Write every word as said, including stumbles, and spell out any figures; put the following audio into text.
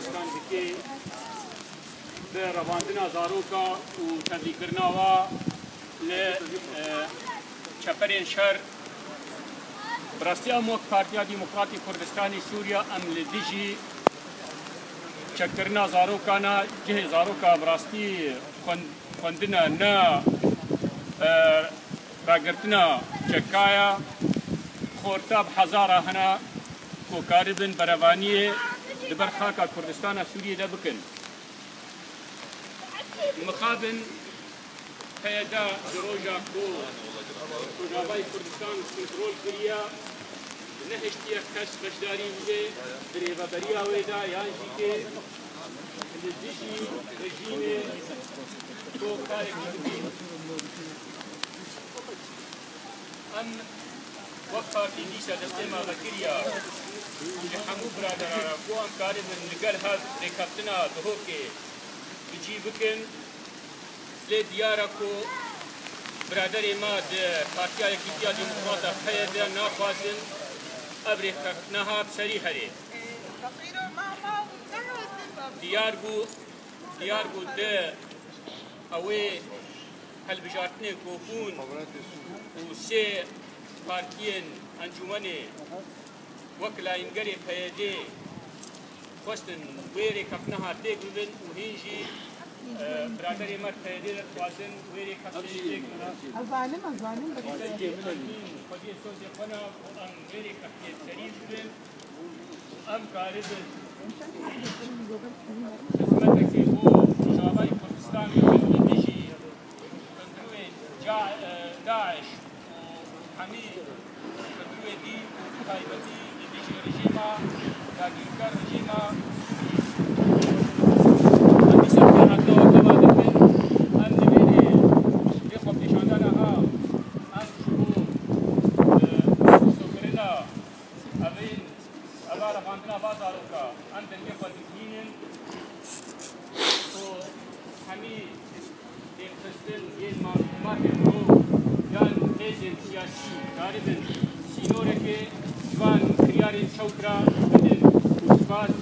Dikê bi revandina zaroka û tevlîkirina wa li, e, çeperên şer. Bi rastî em wek Partiya Demokratî Kurdistanê Sûriya em li dijî çekkirina zarokan a, cihê zaroka bi rastî xwend-, xwendina ne, e, ragirtina çeka ya. Xorta bi hezara hene ku karibin berevaniyê di ber xaka Kurdistana Sûriyê de bikin. Mixabin P Y D di roja ku Rojavayê Kurdistan kontrol kiriye, nehiştiye kes beşdarî bibê di rêveberiya wê de yan jî kê li dijî rejîmê ku karekî bibî. Em wek partî dîsa destê me vekiriya ji hemû biraderan re ku em karibin li gel hev rêkeftina Duhokê bi cî bikin. Lê diyar e ku biraderê me di Partiya Yekîtiya Demokrata P Y D naxwazin ev rêkeftina ha bi serî herê. Diyar bû, diyar bû di ew ê hilbijartinê ku bûn û sê partiyên encûmenê wek layîngerê P Y D'ê xwestin wê rêkeftina ha têk bibin û hîn jî, e, biraderê me P Y D'ê dixwazin wê rêkeftinê têk bibin. Ez zanim, ez zanim, bes. Xwediyê sozê xwe ne ku em wê rêkeftinê serî bibin. Em karibin xizmetekê bo Rojavayê Kurdistanê bikin li dijî xindrûyên ca-, e, DAIŞ û hemî xindrûyê dî û bi taybetî li dijî rejîma dagirker, rejîma Sûrî. Em dîsa vê hatina we teva dikin, em li vê, vê xwepêşandana ha, em ji bo, e, soserkirina evên Eva revandina va zaroka, em dengê xwe digihînin ku hemî têkxistin yên ma-, mafê mirov yan hêzên siyasî karibin sînorekê ji van kiryarên çewt re bidin û spas